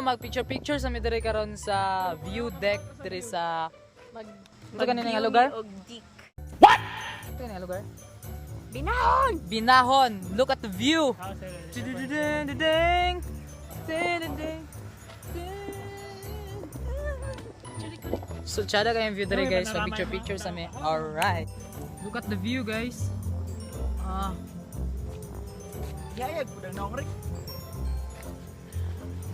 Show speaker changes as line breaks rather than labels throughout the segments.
mag picture picture sa mi diri karon sa view deck diri sa
Mag
Ito kanina nga lugar?
Og dick.
Ito nga lugar?
Binahon!
Binahon. Look at the view. Ding ding. So tsada kayong view diri, guys. Mag picture picture sa mi. Alright. Look at the view, guys. Ah,
Yayag po na nongrik.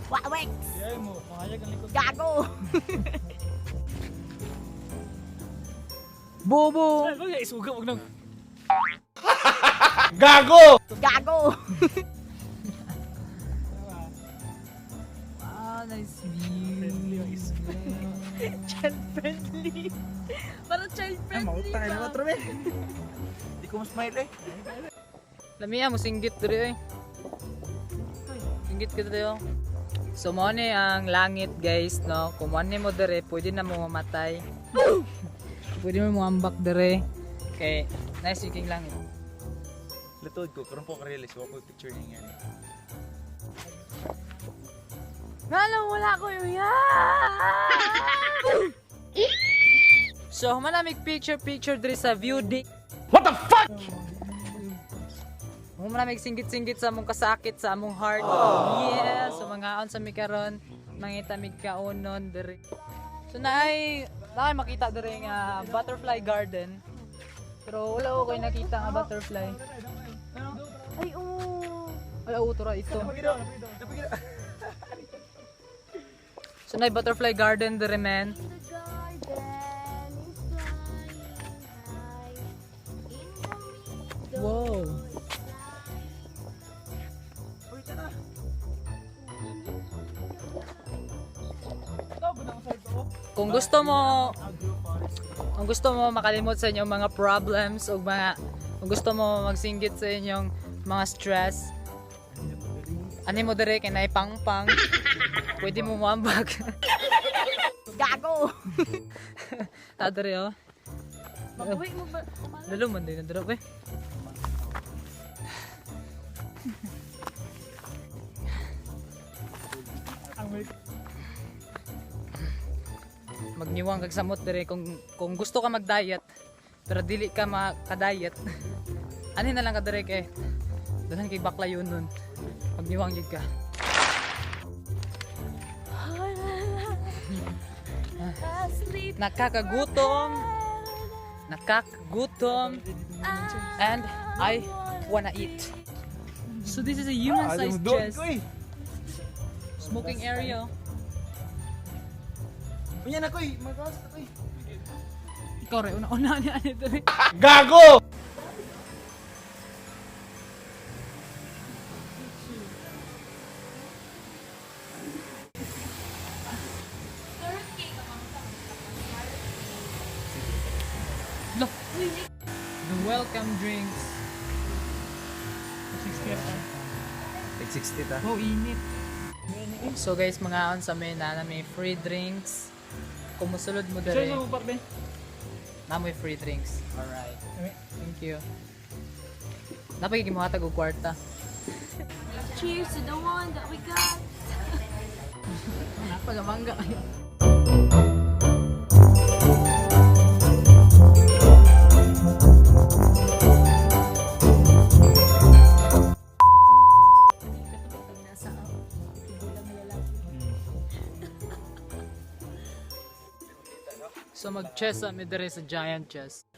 Wawex!
Yay mo, mahayag ang likod.
Gago!
Bobo.
Ay, isuga wag nang.
Gago!
Wow, nice view.
Friendly ang isu.
Child friendly. Parang child friendly ba?
Trome. Di ko smile eh.
Lamiya mo singgit diri eh. Singgit ka diri oh. So mo ni ang langit, guys, no. Kung mo ni mo diri, pwede na mo mamatay. Pwede mo muambak diri. Okay, nice yung langit.
Lutod ko, karon po ka-realize wa ko picture niya nga ni.
Ngalang wala ko yung So, humanamig picture picture diri sa view di. What the fuck? Humanamig singgit-singgit sa among kasakit sa among heart. Yeah, so mga on sa mi karon, mangita mig kaunon diri. So naay naay makita diri nga butterfly garden. Pero wala ko koy nakita nga butterfly.
Ay, oo.
Wala uto ra ito. So naay butterfly garden diri, man.
The garden is flying high. In the meadow
Wow.
is flying.
Kung gusto mo makalimot sa inyong mga problems o mga kung gusto mo magsinggit sa inyong mga stress, ani mo dire kay naay pangpang, pwede mo muambag.
Gago!
Ta dire oh.
Mabuhi mo ba?
Lalo man din na dire eh. Magniwang kag samot dire kung gusto ka mag-diet pero dili ka maka-diet. Ani na lang ka dire kay daghan kay bakla yun nun. Magniwang jud ka.
Asleep.
Nakakagutom. Nakakagutom. And I wanna eat. So this is a human-sized chest. Smoking area.
Unya na koy, magawas na koy.
Ikaw rin, una-una niya ani dire.
Gago!
Look. The welcome drinks.
Like 60 ta.
Oh, init. So guys, mga on sa may na may free drinks. Kung musulod mo dire, na may free drinks. Alright. Thank you. Napagiging mo hatag og kwarta.
Cheers to the one that we got.
Pagamangga kayo.
Pag nasa tigulang lalaki.
So mag-chess mi dire sa giant chess.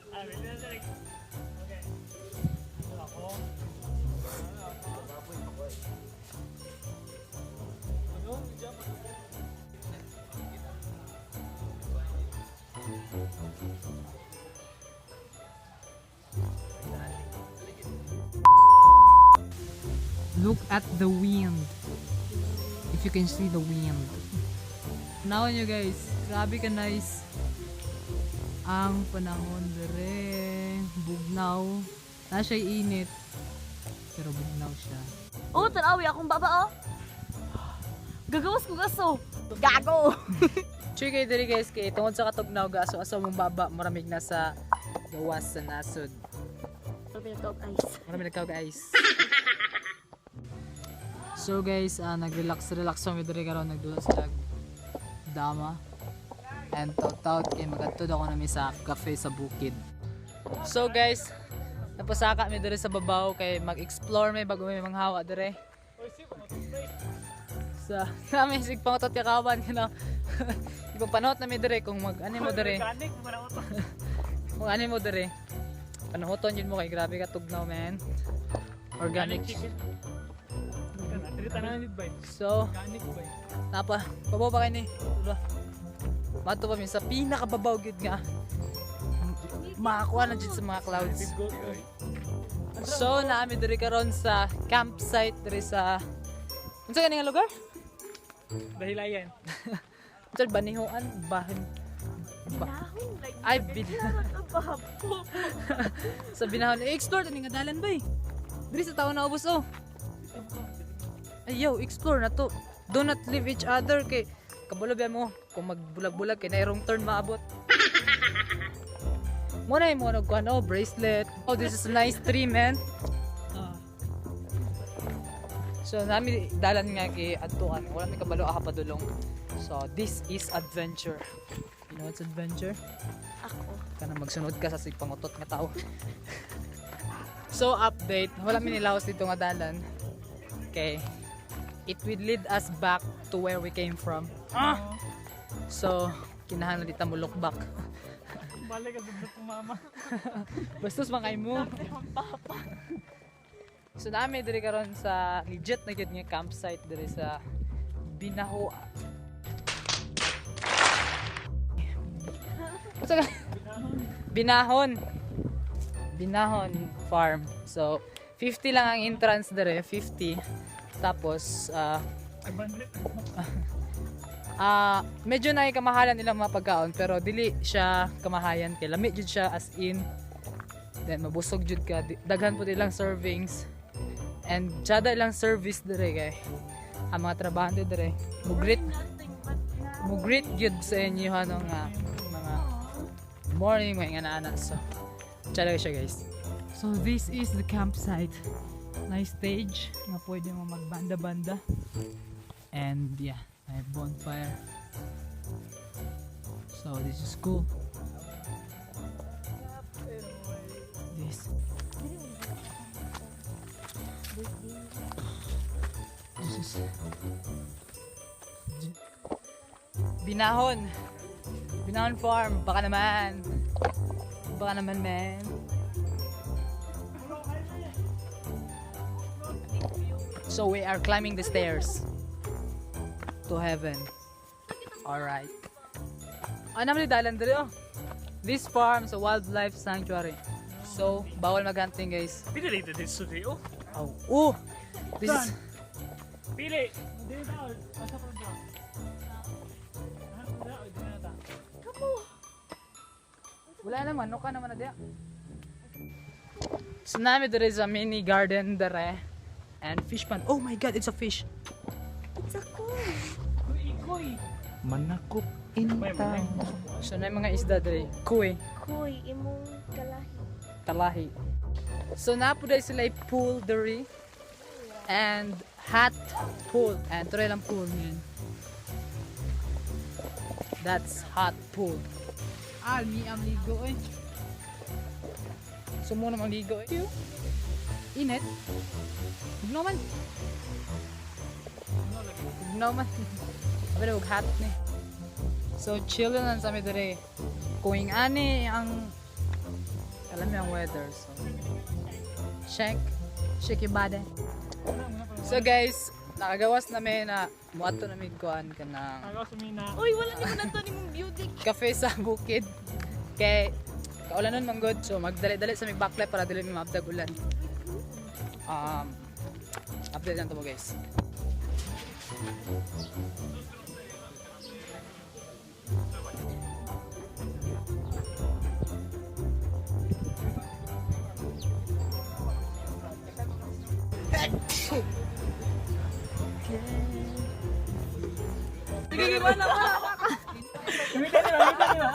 Look at the wind. If you can see the wind. Now nyo guys, grabe ka nice. Ang panahon dire, bugnaw. Na siya init. Pero bugnaw siya.
Oh, tanawi akong baba oh. Gagawas ko gaso. Gago!
Chuy kayo diri guys kay tungod sa katugnaw gaaso-aso mong baba maramig na sa gawas sa nasod.
Pero pinagkaog ice.
Marami nagkaw guys. So guys, nag-relax relax kami diri karon, nagdula sila dama. And taut-taut kay magadto ako nami sa cafe sa bukid. So guys, napasaka mi diri sa babaw kay mag-explore mi bago mi manghawa diri. Sa nami sig pangutot kakawan you. Ipapanot nami diri kung mag ani mo diri. Kung ani mo diri. Panuhuton yun mo kay grabe ka tugnaw, man. Organic. So, napa, babaw pa kayo ni. Diba? Mato pa mi sa pinakababaw gyud nga. Makakuha na jud sa mga clouds. So, naami diri karon sa campsite diri sa, unsa gani nga lugar?
Dahilayan.
Unsa banihuan bahin ba?
Binahon like
Ay, bin
ang bahapo.
Sa binahon. Eh, explore tani nga dalan bay. Diri sa tawo na ubos oh. Ay yo, explore na to. Do not leave each other kay kabalo ba mo kung magbulag-bulag kay na wrong turn maabot. Mo na mo nag kuan oh, bracelet. Oh, this is a nice tree, man. So nami dalan nga kay adtuan. Wala mi kabalo aha padulong. So this is adventure. You know what's adventure?
Ako.
Kana magsunod ka sa sigpangutot nga tao. So update, wala mi nilaos dito nga dalan. Okay. It will lead us back to where we came from. Ah! So, kinahanglan dita mo look back.
Balik ang dugdug kong mama.
Bastos man kay mo. So nami diri karon sa legit na gyud nga campsite diri sa Binaho. Unsa ka? Binahon. Binahon Farm. So 50 lang ang entrance diri, 50. Tapos medyo na kamahalan nilang mga pagkaon pero dili siya kamahayan kay lami jud siya as in. Then mabusog jud ka, daghan pud ilang servings and tsada ilang service dire kay ang mga trabahante dire mo greet
Nothing but
mo greet gyud sa inyo ano nga mga morning mga nga ana. So tsada siya, guys. So this is the campsite. Nice stage nga pwede mo magbanda-banda and yeah, may bonfire. So this is cool. This is Binahon. Binahon Farm. Baka naman. Baka naman, man. So we are climbing the stairs to heaven. Alright. Ano naman yung dalan diri oh? This farm is a wildlife sanctuary. So, bawal mag-hunting, guys.
Pili dito dito sa oh.
Oh. Oh! This is
Pili. Hindi na tao. Asa pa ba? Wala, hindi na ta.
Wala naman, no ka naman na diya. So nami there is a mini garden dere and fish pond. Oh my God, it's a fish.
It's a koi.
Kuy, kuy.
Manakop in town.
So na mga isda dere, koi,
Koi, imong kalahi.
kalahi. So napo dahil sila pool dere and hot pool and tuloy lang pool yun. That's hot pool. Ah, mi ang ligo eh. Sumo namang ligo eh. Init. Tugnaw man. Tugnaw man. Pero og hot ni. So chill lang sa mi dere. Kung ani ang alam mo ang weather, so shake shake your body. So guys, nakagawas na mi na muadto na mi kuan kanang
Ako sumina.
Uy, wala ni ko na to nimong beauty.
cafe sa bukid kay kaulanon man good, so magdali-dali sa mig backlight para dili mi maabdag ulan. Update lang to mo, guys. Sige, wala, wala.
Gamitan nila, gamitan nila.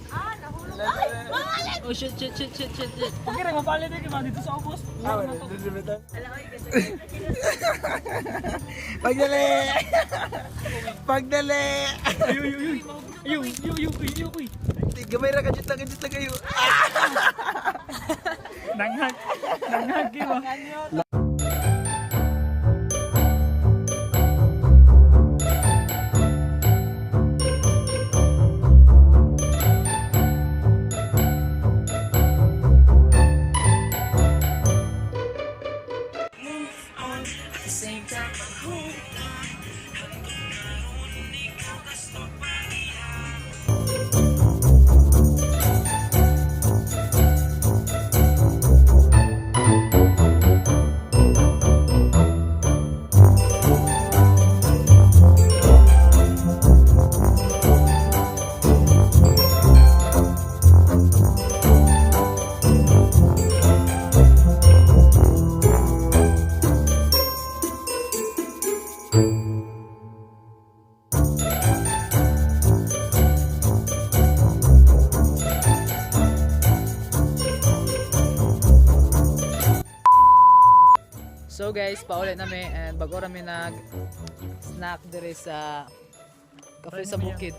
Ah, nahulog. Ay, mga
Oh shit, shit, shit, shit, shit, shit.
Okay ra mapalit kay mga dito sa ubos.
Ah, Pagdali! Pagdali!
Ayo ayo ayo. Ayo ayo ayo ayo ayo.
Gamay ra kadjut lang kayo.
Nanghag. Nanghag gyud ba.
So guys, paulit nami and bago rami nag snack dire sa Cafe sa Bukid.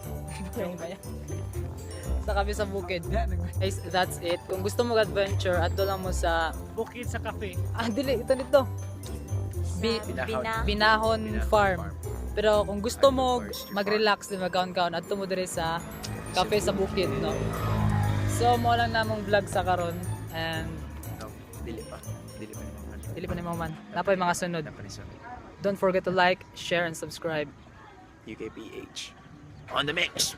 Sa Cafe sa Bukid. Guys, that's it. Kung gusto mo adventure, adto lang mo sa
Bukid sa cafe.
ah dili ito nito.
Bina.
Binahon Farm. Pero kung gusto mo
Agroforestry
mag-relax din mag-kaon-kaon adto mo dire sa Cafe sa Bukid, no. So mo lang namong vlog sa karon and
No, dili pa. Dili pa naman.
dili pa ni mo man. Napay mga sunod.
Napa ni sunod.
Don't forget to like, share and subscribe.
UKPH. On the mix!